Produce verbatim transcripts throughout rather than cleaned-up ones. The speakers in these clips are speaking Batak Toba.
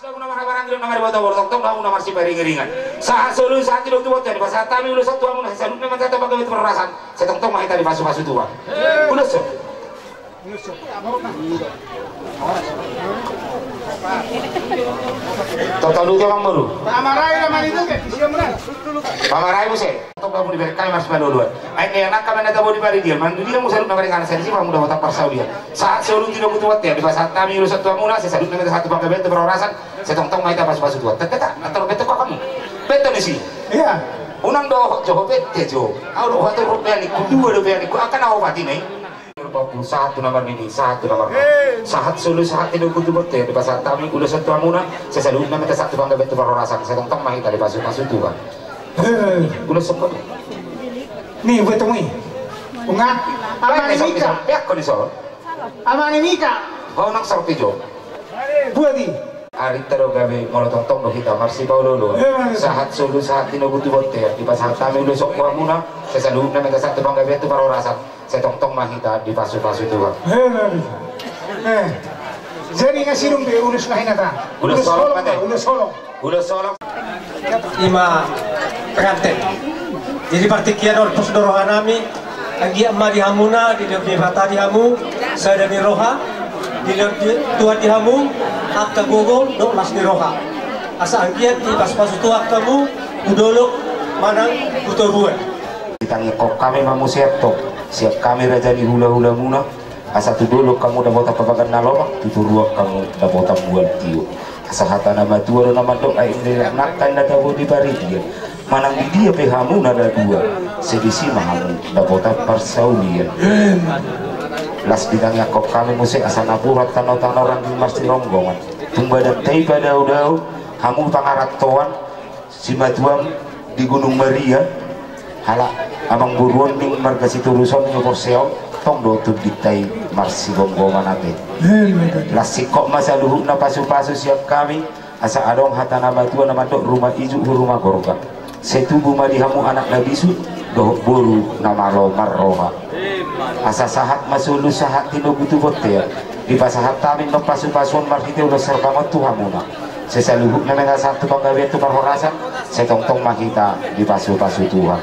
Tongtong na marhahamaranggi, na marbotoboto, tongtong na marsiparingiringan. Sahat solu, sahat tinogu tu bontean, dipasahat hami ulos on tu hamuna, sai saluhutna ma hita sahat tu panggabean tu parhorasan, sai tongtong ma hita dipasupasu Tuhan. Ulos on. Tongtong dua, amang boru. Pamarai, amang boru. Pamarai muse. Tongtong hamu dibereng hami marsipaolooloan. Ai nian angka ma na tabo di paridian, manang di dia muse saluhutna maringanan, sai disi ma hamu dapotan parsaulian. Sahat solu, tinogu tu bontean, dipasahat hami ulos on tu hamuna, sai saluhutna ma hita sahat tu panggabean tu parhorasan, sai tongtong ma hita dipasupasu Tuhan. Tete ta, antar betok kau kamu. Betok disi. Iya. Unang dohot jo ho, betok jo. Au do ho, tu rupiah ni ku, dua do rupiah ni ku, angka na opat i. Sahat tu na marnini, sahat tu na marnono. Sahat solu, sahat tinogu tu bontean, dipasahat hami ulos on tu hamuna, sai saluhutna ma hita sahat tu panggabean tu parhorasan, sai tongtong ma hita dipasupasu Tuhan. Ulos on. Ni, buat temu i. Unang. Amang ni Mika. Peak ko di son. Amang ni Mika. Ho nang sorpi jo. Buat i. Arinta do gabe molo tongtong do hita marsipaolooloan. Sahat solu, sahat tinogu tu bontean, dipasahat hami ulos on tu hamuna, sai saluhutna ma hita sahat tu panggabean tu parhorasan, sai tongtong ma hita dipasupasu Tuhan. Eh, jadi nga sidung be ulos na hinata. Ulos holong, ulos holong. Ulos holong. Ima penganten. Jadi partingkian on pos do roha nami, anggiat ma di hamuna dilehon Debata di hamu sada ni roha, dilehon Tuhan di hamu angka gogo dohot las ni roha. Asa anggiat dipasupasu Tuhan hamu tu dolok manang tu toruan. Ditangiangkon hami ma muse antong sian hami raja ni hulahulamuna, asa tu dolok hamu dapotan papagan na lomak, tu toruan hamu dapotan mual tio. Asa hata na matua do na mandok, ai nian angka na tabo di paridian, manang di dia pe hamu na dua, sai disi ma hamu dapotan parsaulian. Laos ditangiangkon hami muse asa napuran tanotano rangging marsironggongan, tung badanta i padaodao, hamu pangarantoan, simatuam di Gunung Maria, halak amangboru on ning marga Sitorus on, ni porsea on, tong do tondinta i marsigomgoman ate. Laos singkop ma saluhutna pasupasu sian hami, asa adong hata na matua na mandok, ruma ijuk hu ruma gorga, sai tubu ma di hamu anak na bisuk dohot boru na malo marroha. Asa sahat ma solu, sahat tinogu tu bontean, dipasahat hami ma pasupasu on marhite ulos sarbang on tu hamuna. Sai saluhutna ma hita sahat tu panggabean tu parhorasan, sai tongtong ma hita dipasupasu Tuhan.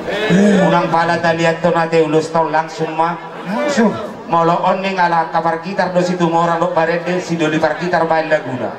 Unang pala taliathon ate ulos on, langsung ma. Langsung. Molo on ning ala angka pargitar do Situmorang dohot Barende, sidoli pargitar baen laguna.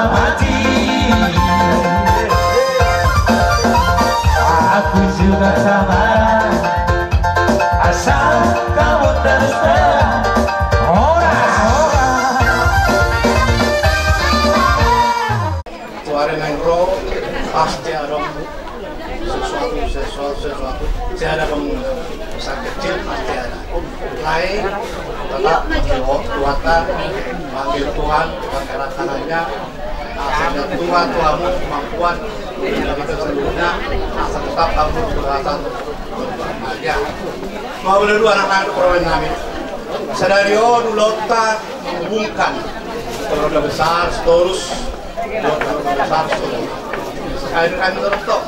Mati. Aku juga sama, asal kamu terus terang. Ora, ora. Tuari naeng ro, pasti ada sesuatu, sesuatu, sesuatu. Saya ada bangunan besar kecil pasti ada. Lain, tetap manggil Tuhan, manggil Tuhan, perkara tangannya, asal ada Tuhan, Tuhanmu kemampuan, dan kita seluruhnya, asal tetap kamu berasa berbahagia. Mau berdua anak-anak permen kami. Sadari on ulaonta menghubungkan keluarga besar Sitorus. Buat keluarga besar Sitorus. Kain kami terus tok.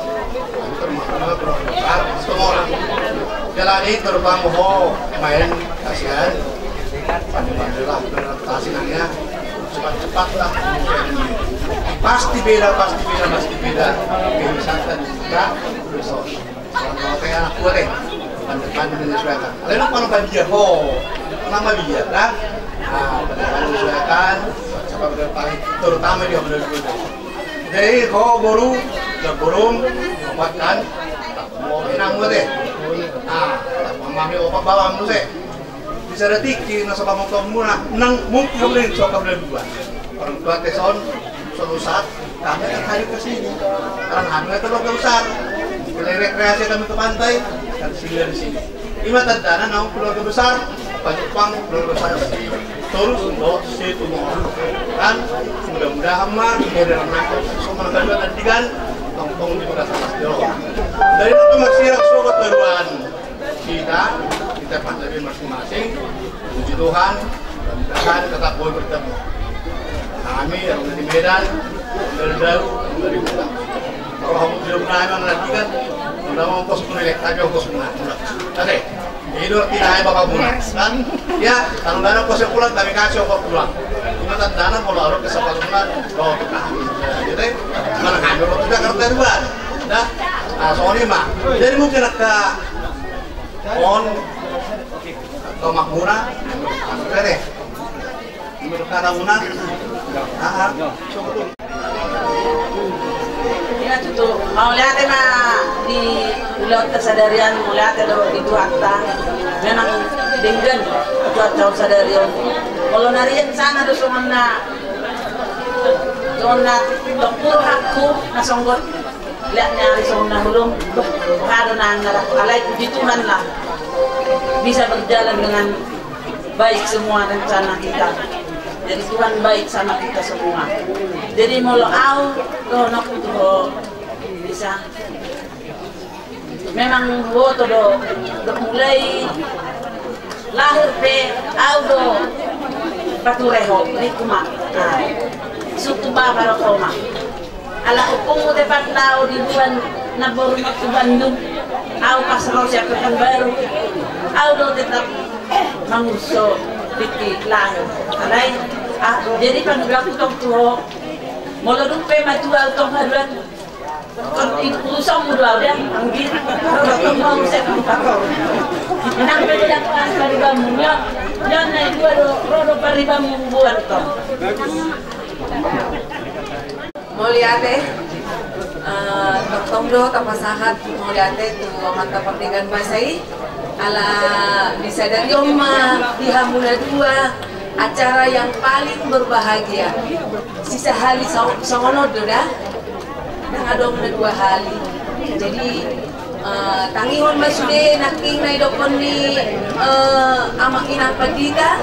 Kami termasuk keluarga besar Sitorus. Jalani terutama ho main kasihan. Pandai-pandailah beradaptasi nang ya. Cepat-cepatlah. Pasti beda, pasti beda, pasti beda. Kehidupan kita besok. Kalau kayak anak gue deh, pandai-pandai menyesuaikan. Lalu kalau badia ho, nama dia kan? Nah, pandai-pandai menyesuaikan, siapa benar paling, terutama dia benar dulu. Jadi ho boru, ya burung, obat kan? Mau enam gue deh. Nah, mami obat bawang lu sih. Bisa ada tiki, nasa pamotonmuna, nang mungkin hamu dua. Orang tua teson, suatu saat, kami akan hadir ke sini. Karena kami itu keluarga besar. Mulai rekreasi kami ke pantai, dan singgah di sini. Ima tandana naung keluarga besar, Pak Jepang, keluarga besar Sitorus, Situmorang. Dan mudah-mudahan mah, di dalam nangkep, semua kedua tadi kan, tongtong di Kota Salas Jawa. Dari itu masih yang sobat baruan. Kita, kita pandemi masing-masing. Puji Tuhan, mudah-mudahan tetap boleh bertemu. Kami yang dari Medan, dari Daru, dari Medan. Kalau kamu belum nanya nanti kan, udah mau pos mulai, tapi pos mulai. Oke, itu tidak ada apa-apa kan? Ya, kalau nggak ada pos yang pulang, kami kasih ongkos pulang. Cuma tandana kalau ada kesempatan pulang, kalau kita, gitu ya. Mana kami waktu Jakarta dua, dah, nah, soalnya mah, jadi mungkin agak on, atau makmura, apa deh? Menurut kata muna, ah, ah. Ia tutu, mauliate ma di ulaonta sadari on, mauliate do di Tuhanta. Memang denggan Tuhanta on sadari on. Molo na rian sana do songon na, songon na tongkul hakku na songgot. Lihat ni ari songon na holong, bah, boha do na ngarap, alai puji Tuhan lah. Bisa berjalan dengan baik semua rencana kita. Jadi Tuhan baik sama kita semua. Jadi molo au, dohononku tu ho, bisa. Memang huboto do, do mulai lahir pe au do pature ho, ningku ma. Nah, sutu bapa dohot oma. Ala ompungmu tepat lao di buan na boru ma tu Bandung. Au pas ro sian Pekanbaru. Au do tetap mangurus ho tingki lahir. Alai, ah, jadi panggilanku tong tu ho. Molo dung pe matua au tong haduan. Kon i-, urusanmu do au dia, anggi. Ro do tong mangurus ho. Nang pe do dapotan paribanmu. Nyo, nyo na i dua do, ro do paribanmu buan tong. Mauliate, eh, tongtong do tapasahat mauliate tu Amanta Pardenggan Basa i, ala disadari on ma di hamuna dua acara yang paling berbahagia. Sisahali so-, songon on do da, nang adong na dua hali. Jadi, Eh, tangihon ma sude nangkin na idokkon ni, eh, amang inang pandita.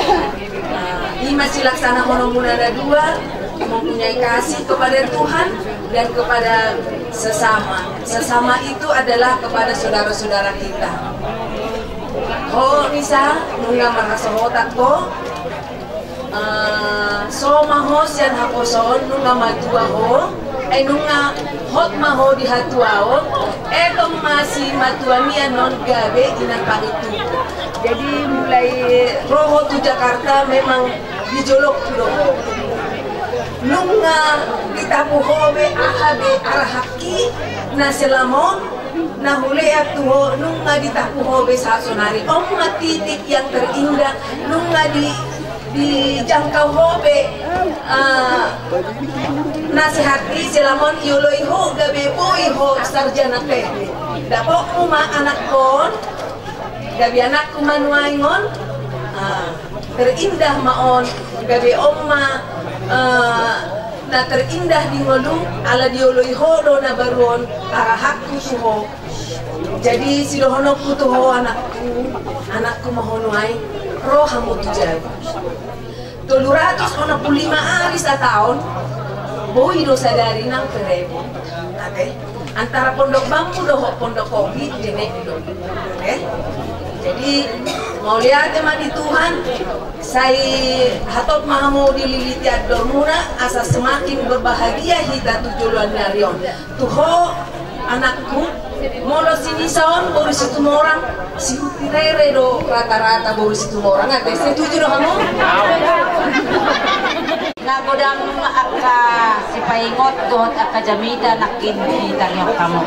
Eh, ima silaksanahononmuna na dua, mempunyai kasih kepada Tuhan dan kepada sesama. Sesama itu adalah kepada saudara-saudara kita. Ho, Nisa, nunga marhasohotan ho. Eh, so ma ho sian haposoon, nunga matua ho, eh, nunga hot ma ho di hatuaon, eh, tong ma simatuami annon gabe inang pangintubu. Jadi mulai ro ho tu Jakarta memang di jolok tu do ho. Nunga ditapu ho be aha be arahakki na selama on, na hulean tu ho, nunga ditapu ho be sahat sonari. On ma titik yang terindah, nunga di Dijangkau ho pe, eh, nasehat i, selama on ioloi ho gabe boi ho sarjana teknik. Dapotmu ma anakkon, gabe anakku ma nuaeng on, ah, terindah ma on, gabe on ma, eh, na terindah di ngolu, ala dioloi ho do na baru on, arahanku tu ho. Jadi sidohononku tu ho anakku, anakku ma ho nuaeng, ro hamu tu jabu. Tolu ratus onom pulu lima ari sataon, boi do sadari nang perebut. Ate, antara Pondok Bambu dohot Pondok Kopi, jenek do. Ate, jadi mauliate ma di Tuhan, sai hatop ma hamu dililiti andormuna, asa semakin berbahagia hita tu joloan ni ari on. Tu ho anakku, molo si Nisa on boru Situmorang, si Uti Rere do rata-rata boru Situmorang, ate, setuju do hamu? Na godang angka sipaingot dohot angka jamita nangkin ditangiang hamu.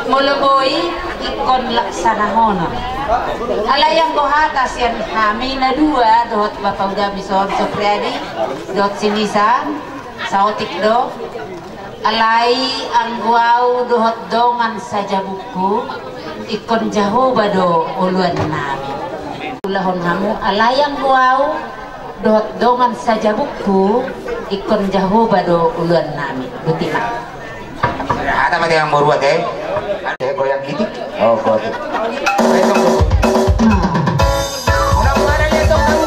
Molo boi, ingkon laksanahonon. Alai anggo hata sian hami na dua dohot Bapa Udamis on, Sopriadi dohot si Nisa, saotik do. Alai anggo au dohot dongan sajabungku, ingkon Jahowa do oloan nami. Ulahon hamu, alai anggo au dohot dongan sajabungku, ingkon Jahowa do oloan nami. Botima. Hata ma di anggo ruat, eh. Ada goyang gitu. Oh, gua tuh. Ayo, tunggu. Mudah-mudahan ya, tunggu.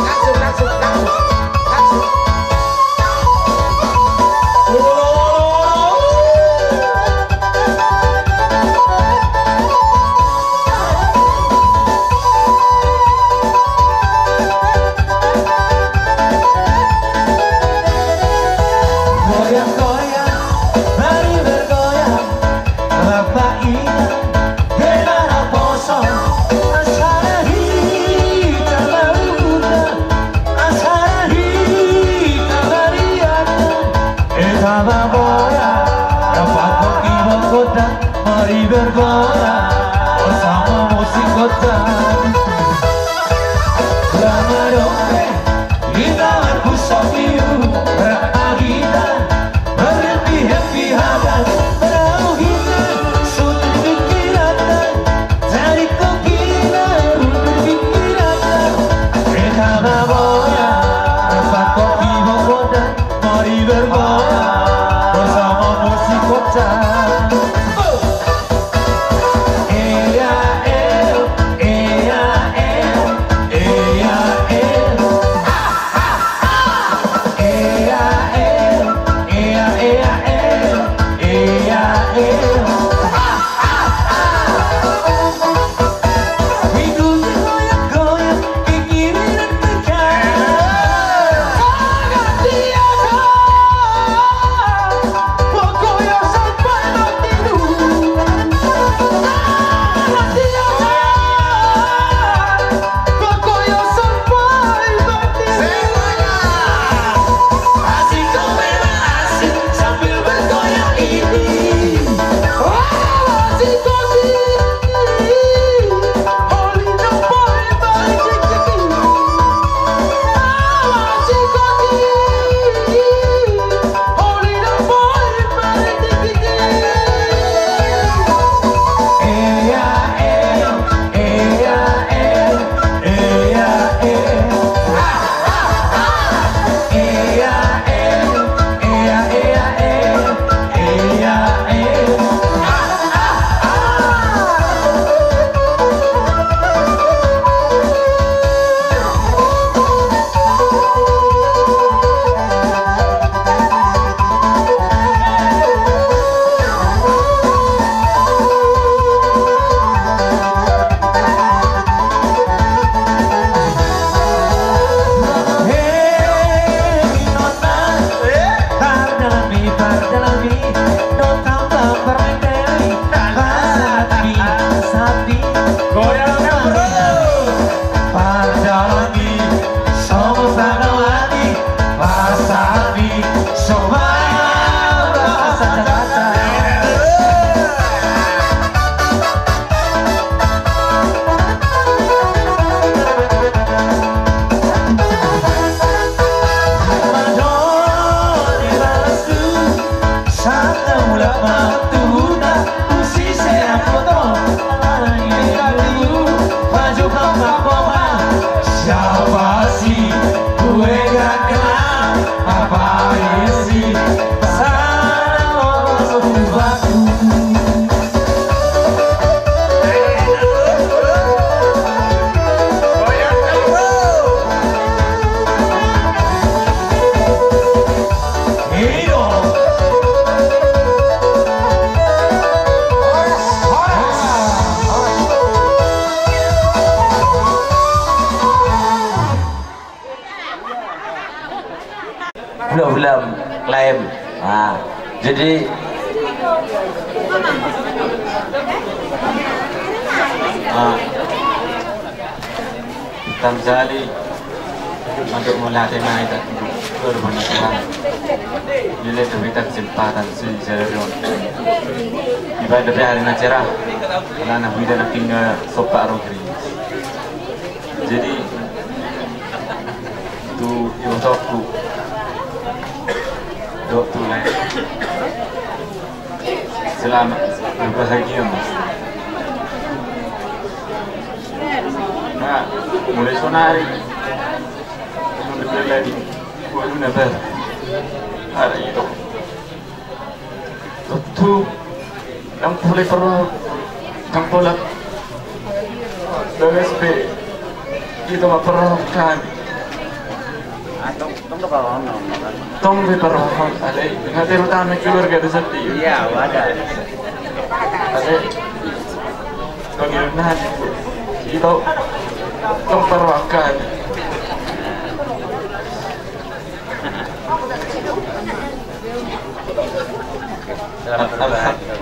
Langsung, langsung, langsung. Langsung. Goyang, goyang, mari bergoyang. Bapa inang, hela naposo, asa ra hita marunga, asa ra hita marianan. Hita mamora, dapat kopi mangkota, mari bergoyang, bersama musik kota. Lama dope, hita marpusok iu, rap ma hita, berhappy-happy hadan, berau hita, suntuk pikiran, jadi kopi na berpikiran. Hita mamora, dapat kopi mangkota, mari bergoyang, bersama musik kota. Hula-hula laem. Ah, jadi, ah, tamsali untuk melihat tema itu. Berbentuk terang. Jadi, berikan kesempatan si Zarion. Ibadah hari na cerah. Karena huida na tinggal sopak roh kiri. Jadi, tu ibotongku dohot tu lae, selamat berbahagia, Mas. Nah, mulai sonari, mulai lagi, waduh, nabar. Hari itu. Tontu, ndang pola parrohahon, ndang pola bagas pe, ito ma parrohahon hami. Ah, tong, tong do parrohahon, tong. Tong do parrohahon, alai, nga terutama keluarga do sati. Iya, wadah. Alai, bagi na, ito, tong parrohahon hami. Selamat berbahagia.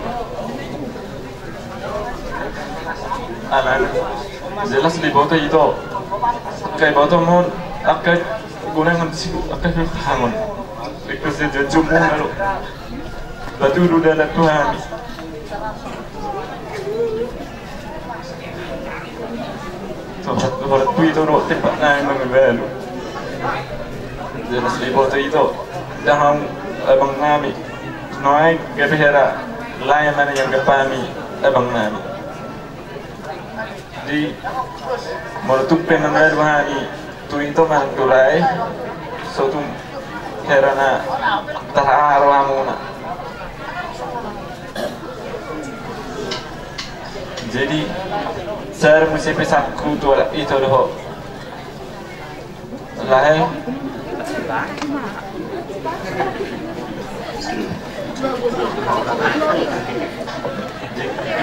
Alana, jelas diboto ito. Angka iboto mon, angka gunangan si, angka hangon. Request dia jumbo lalu. Batu dulu dalam Tuhan. Sobat nomor tu ito do tempat nami mamibalu. Jelas diboto ito. Dahang abang nami. Noai gabe hera. Lae mana yang gapami abang nami. Di molo tung pe mamibalu hami. Tu ito manang tu lae, so tung hera na tarhaharo hamuna. Jadi, sai muse pesanku tu ito dohot lae.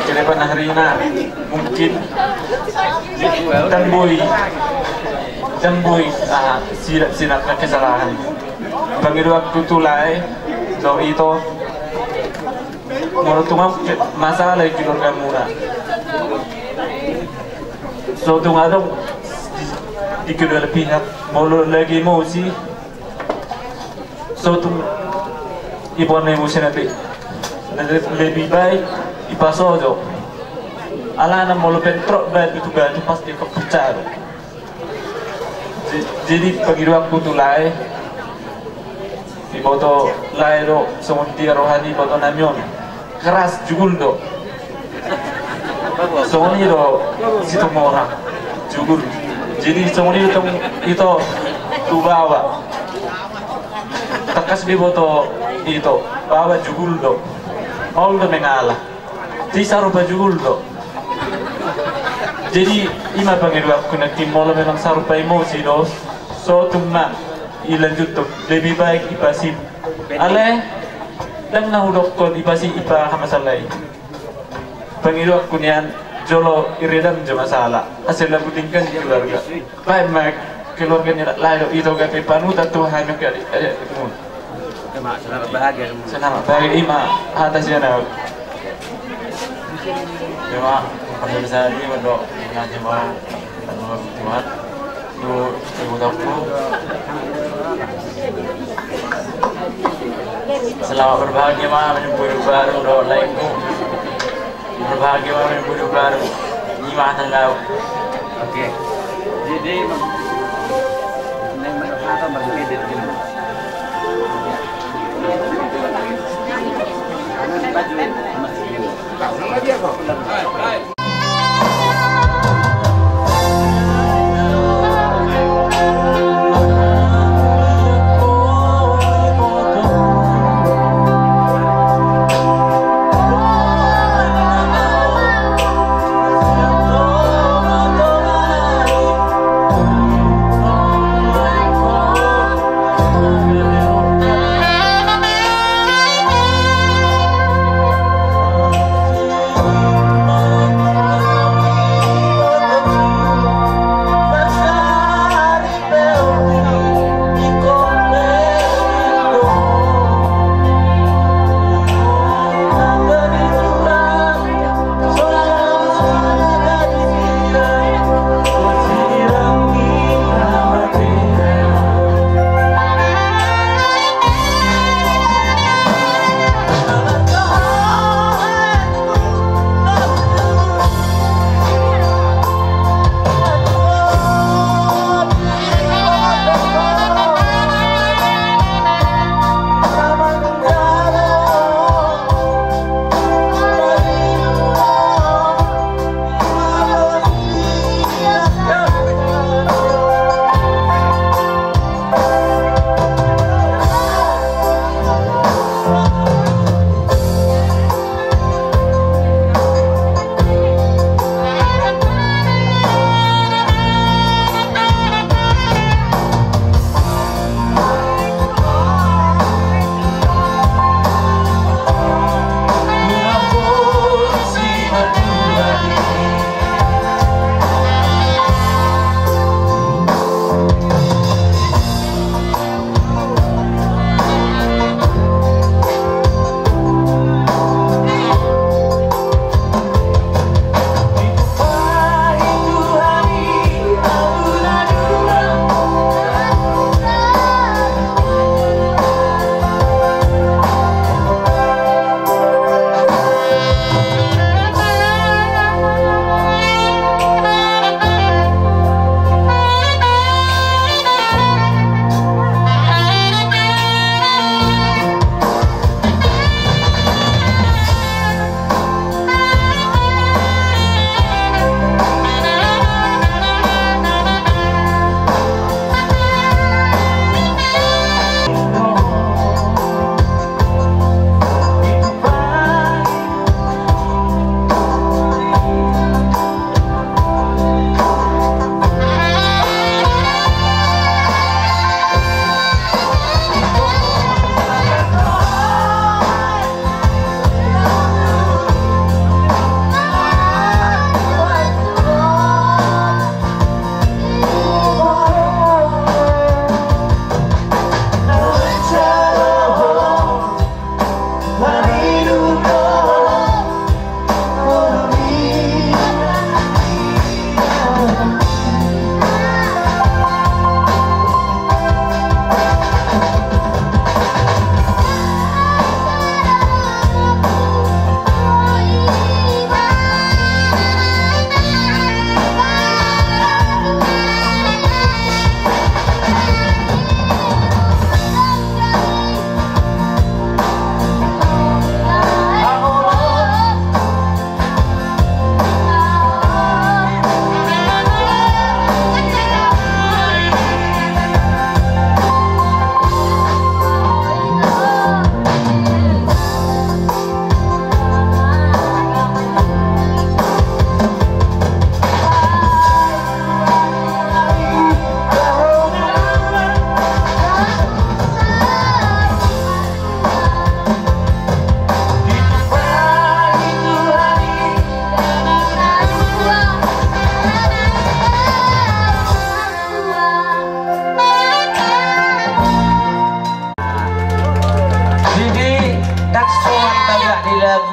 Kelepan hari na mungkin ndang boi, ndang boi, ah, sirap-sirap na kesalahan. Pangidoanku tu lae, tu ito, molo tung masalah di keluargamuna, so tung adong di, di kedua pihak, molo lagi emosi, so tung iboan emosi na be, na lebih baik ipasojo. Alana molo bentrok batu tu batu pasti kepucar. Jadi pangidoanku tu lae, iboto lae do songon dia roha ni iboto nami on. Keras jugul do. Songon i do Situmorang jugul. Jadi songon i do tong ito tu baoa. Tangkas diboto ito baoa jugul do. Maol do mengalah. Jadi sarupa jugul do. Jadi ima pangidoanku nangkin molo memang sarupa emosi do. So tung ma ilanjuthon lebih baik ipasi. Alai ndang na hudokkon ipasi ipa hamasalai. Pangidoanku nian jolo iredam jo masalah asa lagu tingkan di keluarga. Baik ma keluarga ni lae do ito gabe panutan tu hami angka adik adik. Selamat bahagia semua. Selamat bahagia ima hata sian au. Ima pasti bisa di mando nanti mau. Tuhan. Selamat berbahagia ma menempuh hidup baru dohot laengku. Berbahagia ma menempuh hidup baru. Ima hata sian au. Oke. Jadi,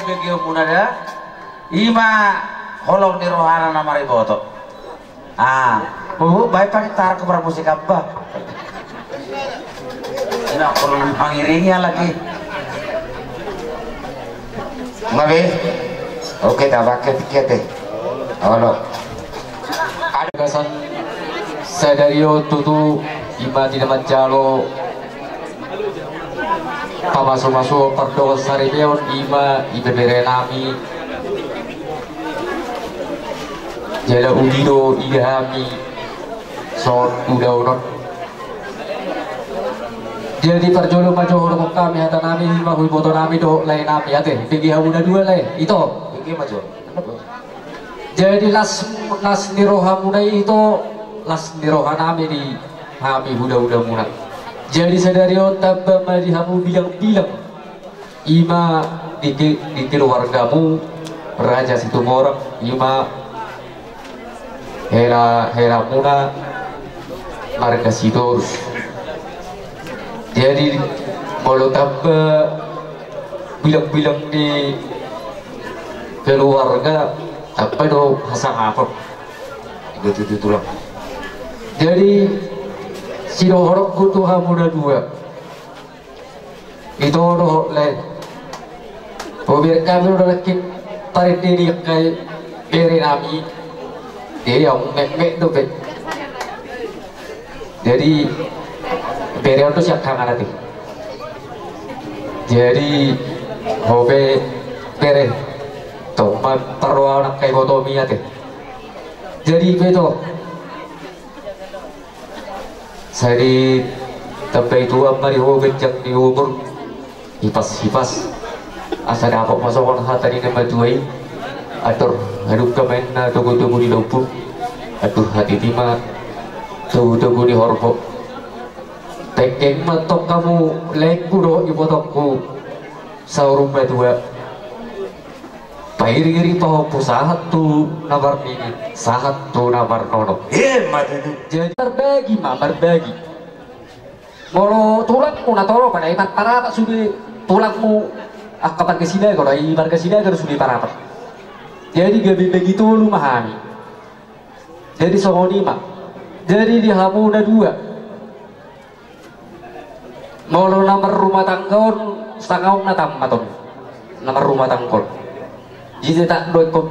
Begeonmuna da, i ma holong ni rohana na mariboto. Ah, bu, baik pakai tarak ke musik apa? Ina perlu mangiringi lagi. Mabe. Oke, tak pakai tiket deh. Halo. Ada kesan sadari on tutu ima tidak manjalo. Pamasu-masu pardongan saripeon ima ibebere nami. Jala uli do ida hami songon ulaon on. Jadi parjolo ma jo dohonon hami hata nami ima huiboto nami dohot lae nami ate. Pigi hamu na dua lae ito. Pigi ma jo. Jadi las, las ni rohamuna i ito, las ni roha nami di hami hula-hula muna. Jadi sadari on tamba ma di hamu bilang-bilang. Ima di, di keluargamu Raja Situmorang, ima hela, hela muna marga Sitorus. Jadi molo tamba bilang-bilang di keluarga, tamba do hasangapon. Ido tutu tulang. Jadi sidohononku tu hamu na dua. Ito dohot lae. Bober hami do nangkin parende ni angka bere nami. Jadi hamu metmet dope. Jadi bere on do siangkangan ate. Jadi ho pe bere, tong ma parroha angka ibotomi ate. Jadi beto. Sai ditambai Tuhan ma di ho ganjang ni umur. Hipas-hipas. Asa dapot ma songon hata ni na matua i. Andor hadungka ma inna togu-togu ni lombu. Andor hatiti ma togu-togu ni horbo. Penggeng ma tong hamu laengku dohot ibotongku. Saur matua. Pairing-iring pahompu sahat tu na marnini, sahat tu na marnono. Ima tutu. Jadi marbagi ma, marbagi. Molo tulangmu na tolopan, ai marparapat sude tulangmu angka marga Sinaga, ai marga Sinaga do sude parapat. Jadi gabe bagi tolu ma hami. Jadi songon i ma. Jadi di hamu na dua. Molo na marrumah tangga on, sangaung na tammat on. Na marrumah tangga on. Jadi tak do ingkon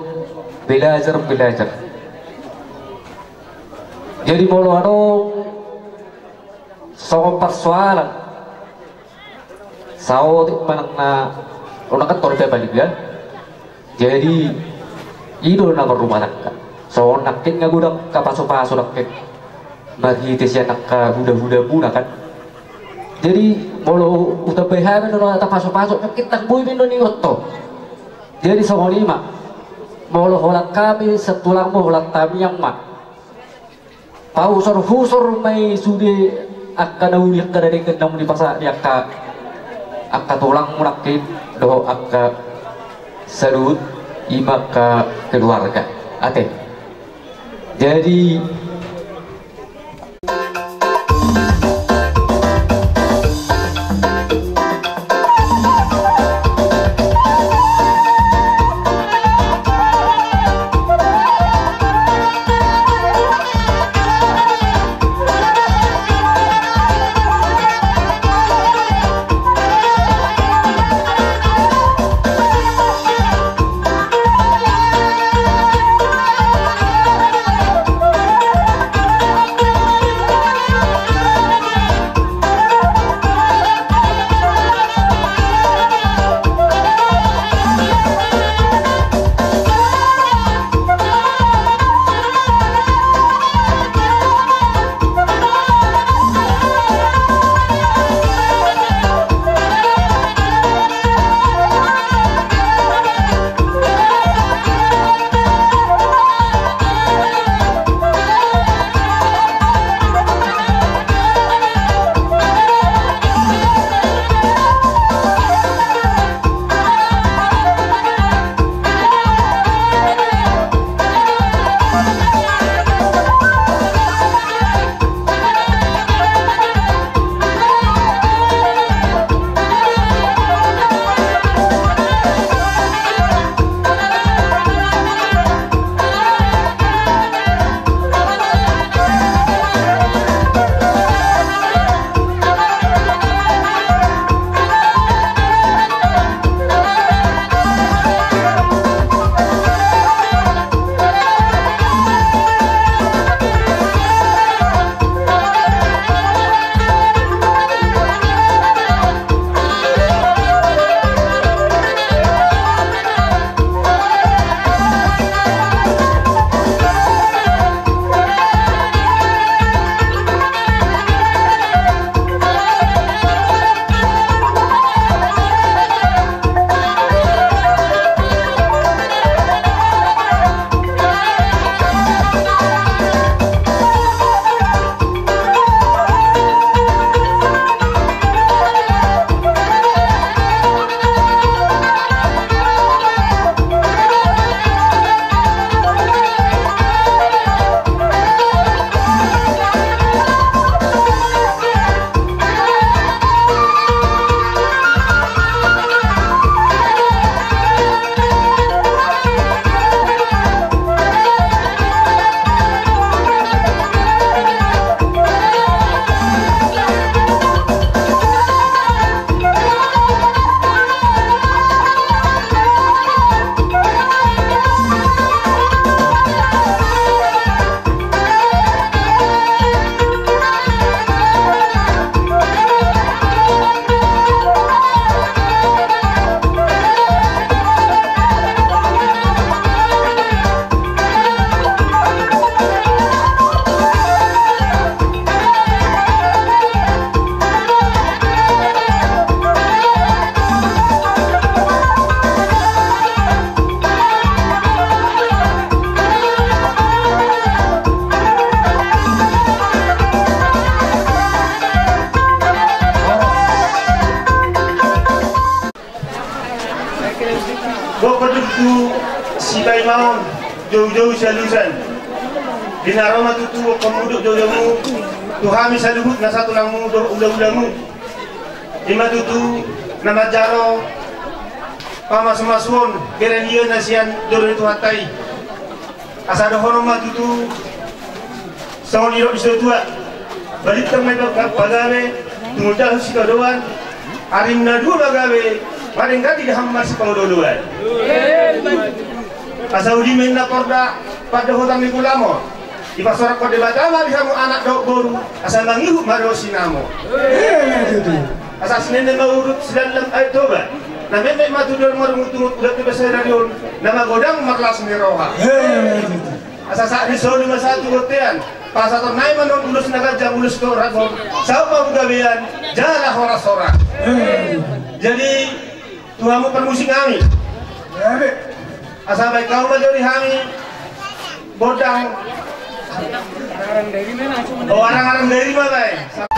belajar, belajar. Jadi molo adong songon parsoalan. Saotik manang na, unang kan torda balik ya. Jadi i do na marrumah tangga. Songon nangkin nga godang angka pasu-pasu nangkin. Marhite sian angka hula-hula muna kan. Jadi molo hutambai hami do na pasu-pasu nangkin ndang boi be do ni otto. Jadi songon i ma. Molo holan hami sian tulangmu holan tamiang ma. Pahusor-husor ma i sude angka na uli angka na denggan naung dipasahat ni angka, angka tulangmu nangkin dohot angka saluhut ima angka keluarga. Ate. Jadi Bohong ma tutu sipaimaon, joujou sialusan. Di na ro ma tutu bohong muduk joujoumu tu hami saluhut na satulangmu dohot ulaulamu. I ma tutu na manjalo pamasumasuon, bere ni na sian joro ni Tuhanta i. Asa dohonon ma tutu songon nidok ni situatua: Balintang ma i pagabe, tumundalhon sitadoan, arimuna dua ma gabe, madenggan di dahahon marsipangodoan. Asa uli ma inna porda pandohotan ni ulaon on. Dipasorakhon Debata ma di hamu anak dohot boru, asa mangihut ma dohot sinamot. Asa sinende ma uruk sidalan Aek Toba, na memmet ma tu dolok marungutungut, udan tu basa ni ari on, na magodang marlas ni roha. Asa sahat ni solu ma sahat tu bontean, pasahaton nami ma on ulos na ganjang, ulos na horas, saut ma tu gabean jala horas-horas. Jadi tu hamu parmusik nami, asa baen hamu ma jo di hami gondang. O, arang-arang Dairi ma baen.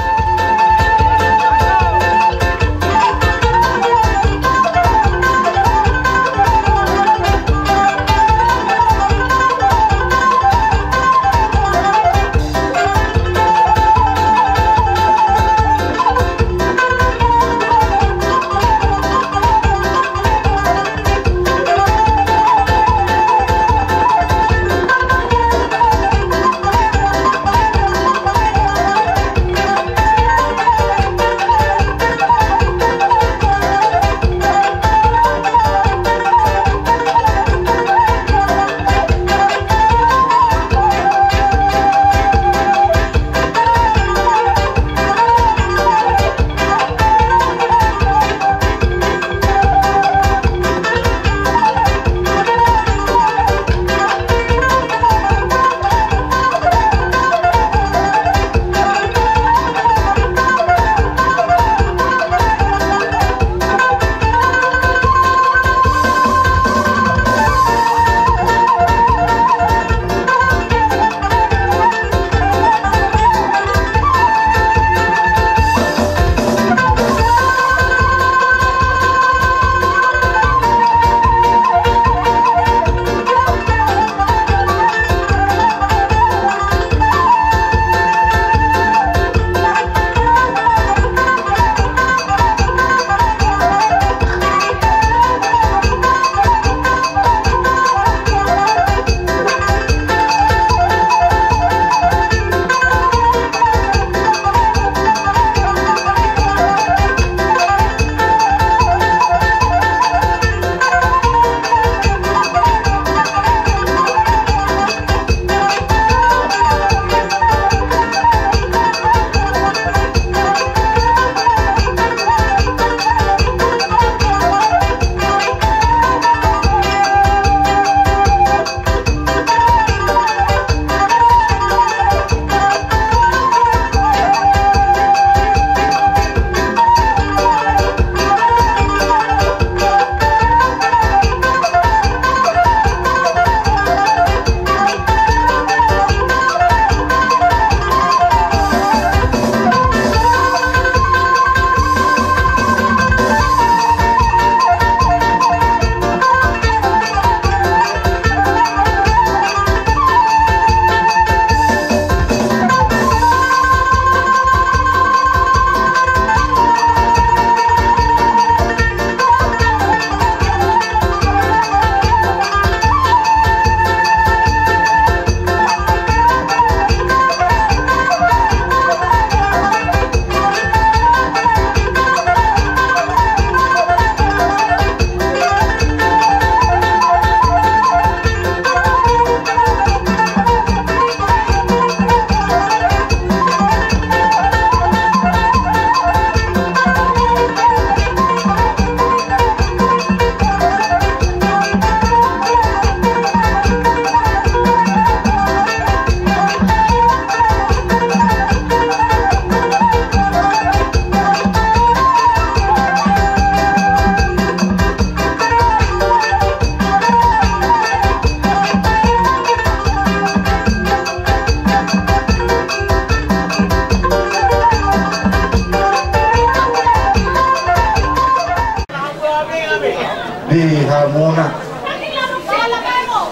Di hamuna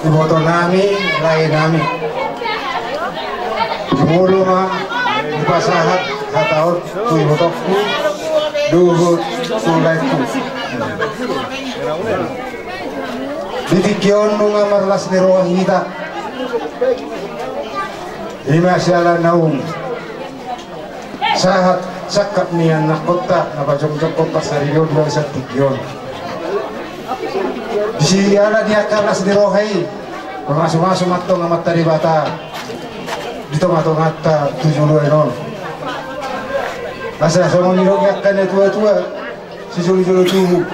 ibotonami, laenami. Jumolo ma hupasahat hata on tu ibotongku dohot tu laengku. Di tingki on nunga marlas ni roha hita. Ima siala naung sahat sangkap ni anakkonta na pajongjongkon parsaripeon di bagasan tingki on. Di siala ni angka las ni roha i, mamasumasu ma antong Amanta Debata di tongatonganta tu joloan on. Asa songon nidok ni angka natuatua, sijolojolo tubu.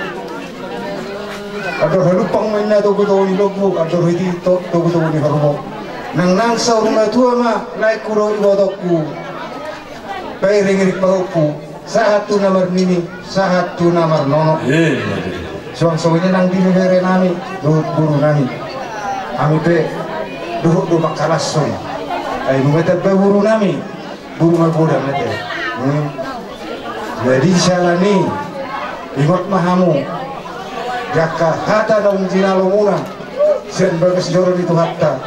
Andor halumpang ma inna togutogu ni lombu, andor hiti to-, togutogu ni horbo. Nangnang saur matua ma laengku dohot ibotongku, pairingiring pahompu, sahat tu na marnini, sahat tu na marnono. Suang songon i nang di beberenami dohot borunami. Hami pe dohot do mangkalashon. Ai nunga tamba borunami, boru ma godang ate. Hmm. Jadi siala ni i, ingot ma hamu di angka hata naung jinalomuna sian bagas joro ni Tuhanta.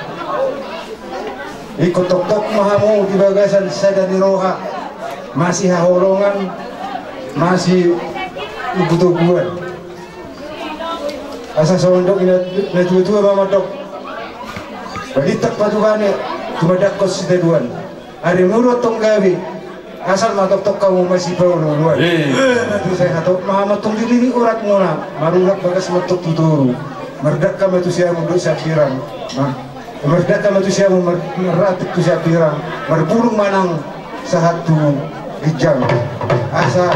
Ingkon tongtong ma hamu di bagasan sada ni roha, masihaholongan, masiugutuguan. Asa songon nidok ni na-, natuatua ma mandok: Balintang patubane, tumandangkon sitadoan. Ari muru antong gabe, asal ma tongtong hamu masipaolooloan. Iya. Asa sahat ma hamu antong di lini uratmuna, marulak bagas ma antong tu toru. Mardangka ma tu siamun dohot siambirang. Nah, mardangka ma tu siamun, mar-, marratik tu siambirang. Marbulung ma nang sahat tu ginjang. Asa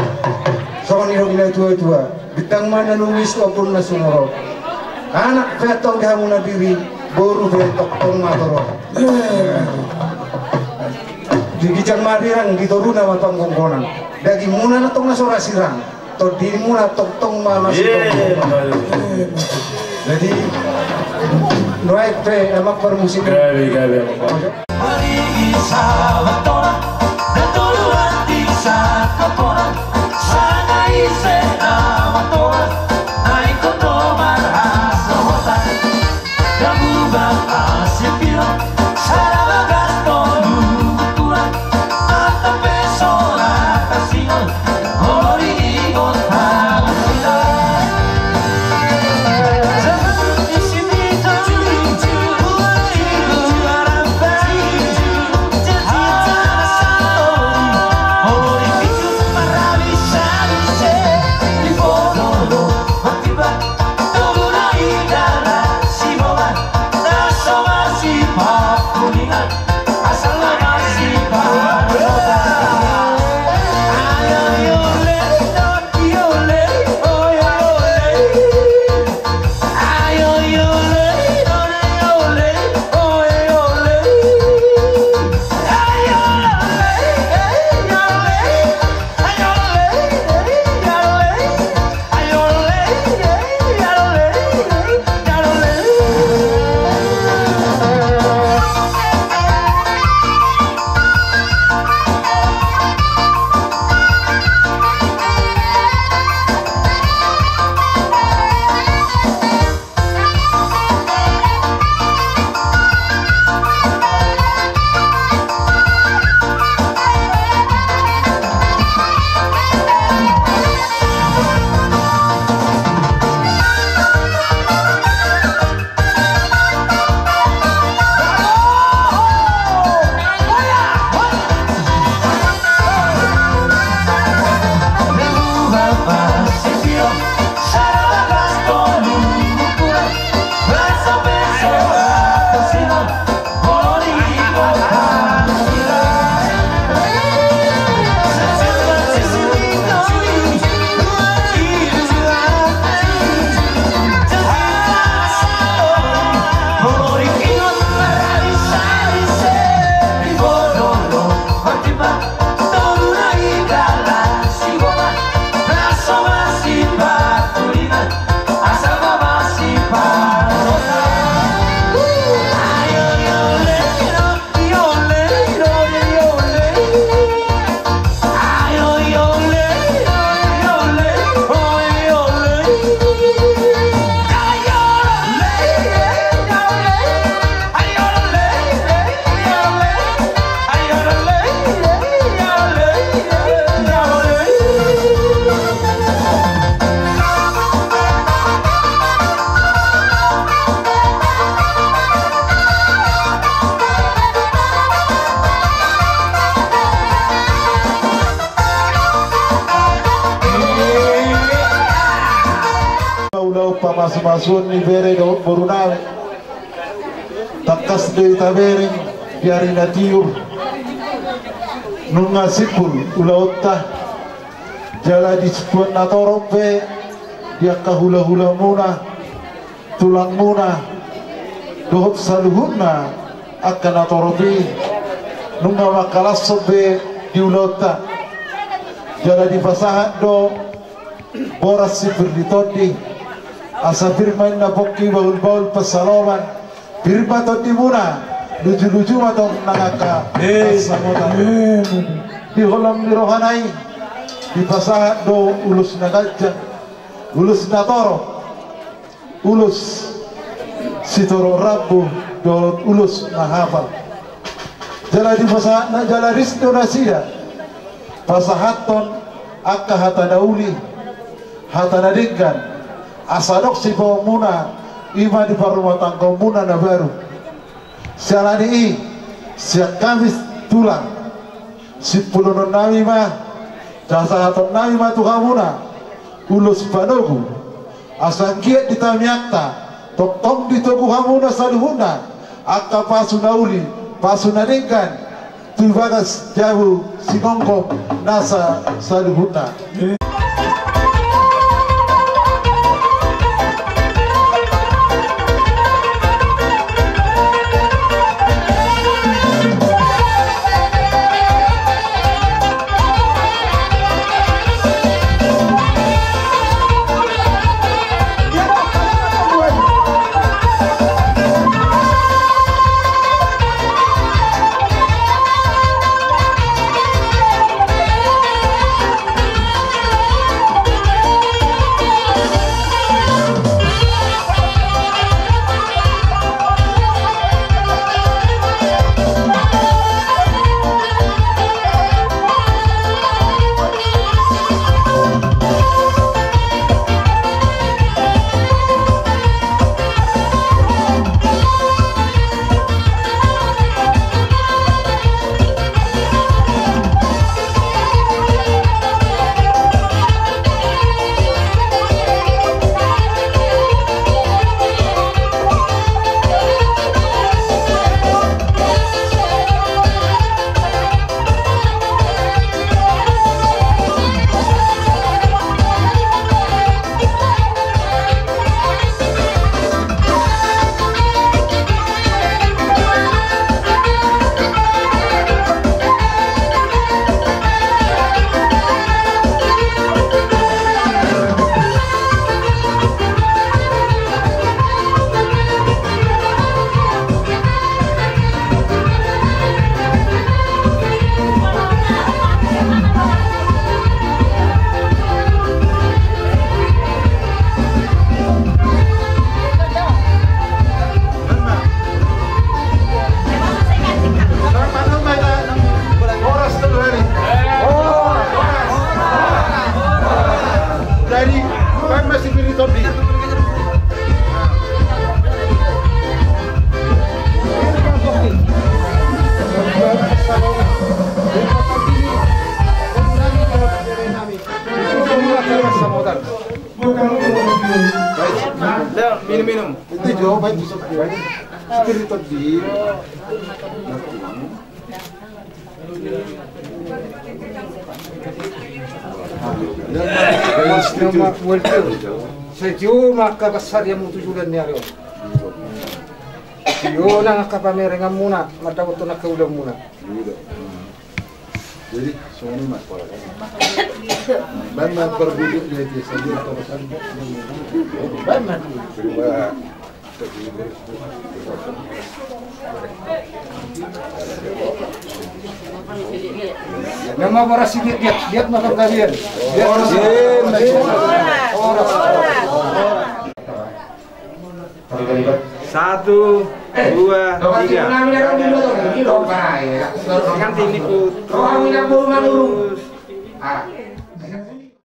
songon nidok ni natuatua: Bintang ma na lumis, ombun na sumorop. Anak pe antong di hamuna diri, boru pe tongtong ma torop. Di ginjang ma rirang, di toruna ma panggonggonan. Dagingmuna antong na so ra sirang, tondimuna tongtong ma masitongtong. Jadi nuaeng pe amang parmusik. Gabe, gabe, amang. Pamasumasuon ni bere dohot boru nami. Tangkas do i tabereng di ari na tiur. Nunga simpul ulaonta. Jala di situan na torop pe, di angka hulahulamuna, tulangmuna, dohot saluhutna angka na torop i, nunga mangkalashon be di ulaonta. Jala dipasahat do boras si pir ni tondi, asa pir ma inna pongki bahulbahul pansalongan, pir ma tondimuna, lujuluju ma tong nang angka pansamotan. Di holong ni rohana i, dipasahat do ulos na ganjang, ulos na torop, ulos sitorop rambu dohot ulos na hapal. Jala dipasahat na jala ris do nasida pasahathon angka hata na uli, hata na denggan, asa adong sipaonmuna i ma di parrumatanggaonmuna na baru. Siala ni i, sian hami tulang, simpulhononnami ma, pasahatonnami ma tu hamuna ulos panogu, asa anggiat di tangiangta tongtong ditogu hamuna saluhutna angka pasu na uli, pasu na denggan, tu bagas jabu sinongkop nasa saluhutna. Jadi, kan masih pilih topi. Minum, minum. Itu jawab aja, Spiriton di. Sai tio ma angka pansarianmu tu joloan ni ari on. Tio nang angka pamerenganmuna mandapothon angka ulaonmuna. Jadi songon i ma. Baen ma parbudut dia dia saja atau pesan. Baen ma. Nama barasi dia dia dia makan kalian. Dia barasi. Horas. Satu, dua, tiga. Ganti ini putus.